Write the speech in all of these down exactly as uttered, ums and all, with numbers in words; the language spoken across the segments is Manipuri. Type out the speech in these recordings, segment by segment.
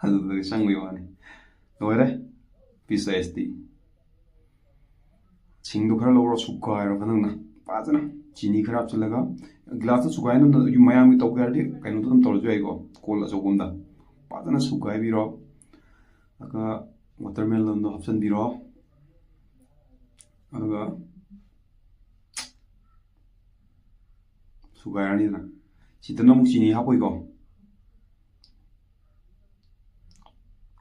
ꯑꯗꯨꯗꯒꯤ ꯆꯪꯕꯒꯤ ꯋꯥꯅꯤ꯫ ꯂꯣꯏꯔꯦ꯫ Peace iced tea꯫ ꯁꯤꯡꯗꯣ ꯈꯔ ꯂꯧꯔꯣ, ꯁꯨꯒꯥꯏꯔꯣ ꯐꯖꯅ꯫ ꯐꯖꯅ ꯆꯤꯅꯤ ꯈꯔ ꯍꯥꯞꯆꯤꯜꯂꯒ, ꯒ꯭ꯂꯥꯁꯇ ꯁꯨꯒꯥꯏꯅ ꯃꯌꯥꯝꯒꯤ ꯇꯧꯒꯦ ꯍꯥꯏꯔꯗꯤ ꯀꯩꯅꯣꯗ ꯑꯗꯨꯝ ꯇꯧꯔꯁꯨ ꯌꯥꯏꯀꯣ, ꯀꯣꯜ ꯑꯆꯧꯕ ꯑꯃꯗ꯫ ꯐꯖꯅ ꯁꯨꯒꯥꯏꯕꯤꯔꯣ꯫ ꯑꯗꯨꯒ watermelon ꯗꯣ ꯍꯥꯞꯆꯤꯟꯕꯤꯔꯣ꯫ ꯑꯗꯨꯒ ꯁꯨꯒꯥꯏꯔꯅꯤꯗꯅ꯫ ꯁꯤꯗꯅ ꯑꯃꯨꯛ ꯆꯤꯅꯤ ꯍꯥꯞꯄꯣꯏꯀꯣ꯫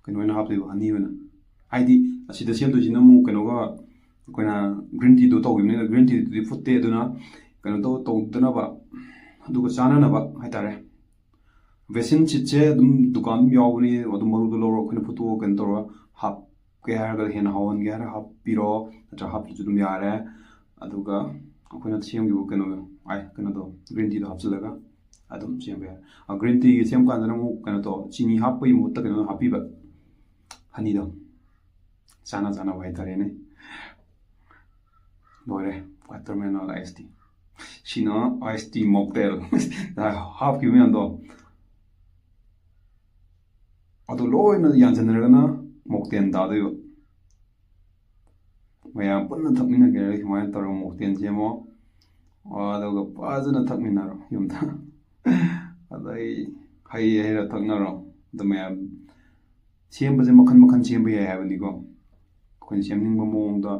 ꯀꯩꯅꯣ ꯑꯣꯏꯅ ꯍꯥꯞꯇꯣꯏꯕ, honey ꯑꯣꯏꯅ꯫ ꯍꯥꯏꯗꯤ ꯑꯁꯤꯗ ꯁꯦꯝꯗꯣꯏꯁꯤꯅ ꯑꯃꯨꯛ ꯀꯩꯅꯣꯒ, ꯑꯩꯈꯣꯏꯅ green tea ꯗꯣ ꯇꯧꯈꯤꯕꯅꯤꯅ, green tea ꯗꯨꯗꯤ ꯐꯨꯠꯇꯦ꯫ ꯑꯗꯨꯅ ꯀꯩꯅꯣ ꯇꯧ-, ꯇꯧꯗꯅꯕ, ꯑꯗꯨꯒ ꯆꯥꯅꯅꯕ ꯍꯥꯏꯇꯥꯔꯦ꯫ Basin seed ꯁꯦ ꯑꯗꯨꯝ ꯗꯨꯀꯥꯟ ꯑꯗꯨꯝ ꯌꯥꯎꯕꯅꯤ, ꯑꯗꯨꯝ ꯃꯔꯨꯗꯣ ꯂꯧꯔꯣ, ꯑꯩꯈꯣꯏꯅ ꯐꯨꯠꯇꯣꯛꯑꯒ ꯀꯩꯅꯣ ꯇꯧꯔꯒ ꯍꯥꯞꯀꯦ ꯍꯥꯏꯔꯒ, ꯍꯦꯟꯅ ꯍꯥꯎꯍꯟꯒꯦ ꯍꯥꯏꯔꯒ ꯍꯥꯞꯄꯤꯔꯣ, ꯅꯠꯇ꯭ꯔꯒ ꯍꯥꯞꯇ꯭ꯔꯁꯨ ꯑꯗꯨꯝ ꯌꯥꯔꯦ꯫ ꯑꯗꯨꯒ ꯑꯩꯈꯣꯏꯅ ꯁꯦꯝꯈꯤꯕ ꯀꯩꯅꯣꯗꯣ, ꯑꯥꯏ, ꯀꯩꯅꯣꯗꯣ, green tea ꯗꯣ ꯍꯥꯞꯆꯤꯜꯂꯒ ꯑꯗꯨꯝ ꯁꯦꯝꯕ ꯌꯥꯔꯦ꯫ ꯑ, green tea ꯒꯤ ꯁꯦꯝ ꯀꯥꯟꯗꯅ ꯑꯃꯨꯛ ꯀꯩꯅꯣ ꯇꯧ, ꯆꯤꯅꯤ ꯍꯥꯞꯄꯒꯤ ꯃꯍꯨꯠꯇ ꯀꯩꯅꯣ ꯍꯥꯞꯄꯤꯕ, honey ꯗꯣ꯫ ꯆꯥꯅ ꯆꯥꯅꯕ ꯍꯥꯏꯇꯥꯔꯦꯅꯦ꯫ ꯂꯣꯏꯔꯦ, watermelon iced tea꯫ ꯁꯤꯅ iced tea mocktail꯫ ꯍꯥꯞꯈꯤꯕ ꯃꯌꯥꯝꯗꯣ, ꯑꯗꯨ ꯂꯣꯏꯅ ꯌꯥꯟꯁꯤꯟꯅꯔꯒꯅ mocktail ꯇꯥꯗꯣꯏꯕ꯫ ꯃꯌꯥꯝ ꯄꯨꯟꯅ ꯊꯛꯃꯤꯟꯅꯒꯦ ꯍꯥꯏꯔꯗꯤ ꯁꯨꯃꯥꯏꯅ ꯇꯧꯔꯒ mocktail ꯁꯦꯝꯃꯣ꯫ ꯑꯗꯨꯒ ꯐꯖꯅ ꯊꯛꯃꯤꯟꯅꯔꯣ ꯌꯨꯝꯗ꯫ ꯑꯗꯩ ꯍꯩ ꯍꯩꯔ ꯊꯛꯅꯔꯣ꯫ ꯑꯗꯨ ꯃꯌꯥꯝ ꯁꯦꯝꯕꯁꯦ ꯃꯈꯟ ꯃꯈꯟ ꯁꯦꯝꯕ ꯌꯥꯏ ꯍꯥꯏꯕꯅꯤꯀꯣ꯫ ꯑꯩꯈꯣꯏꯅ ꯁꯦꯝꯅꯤꯡꯕ ꯃꯑꯣꯡꯗ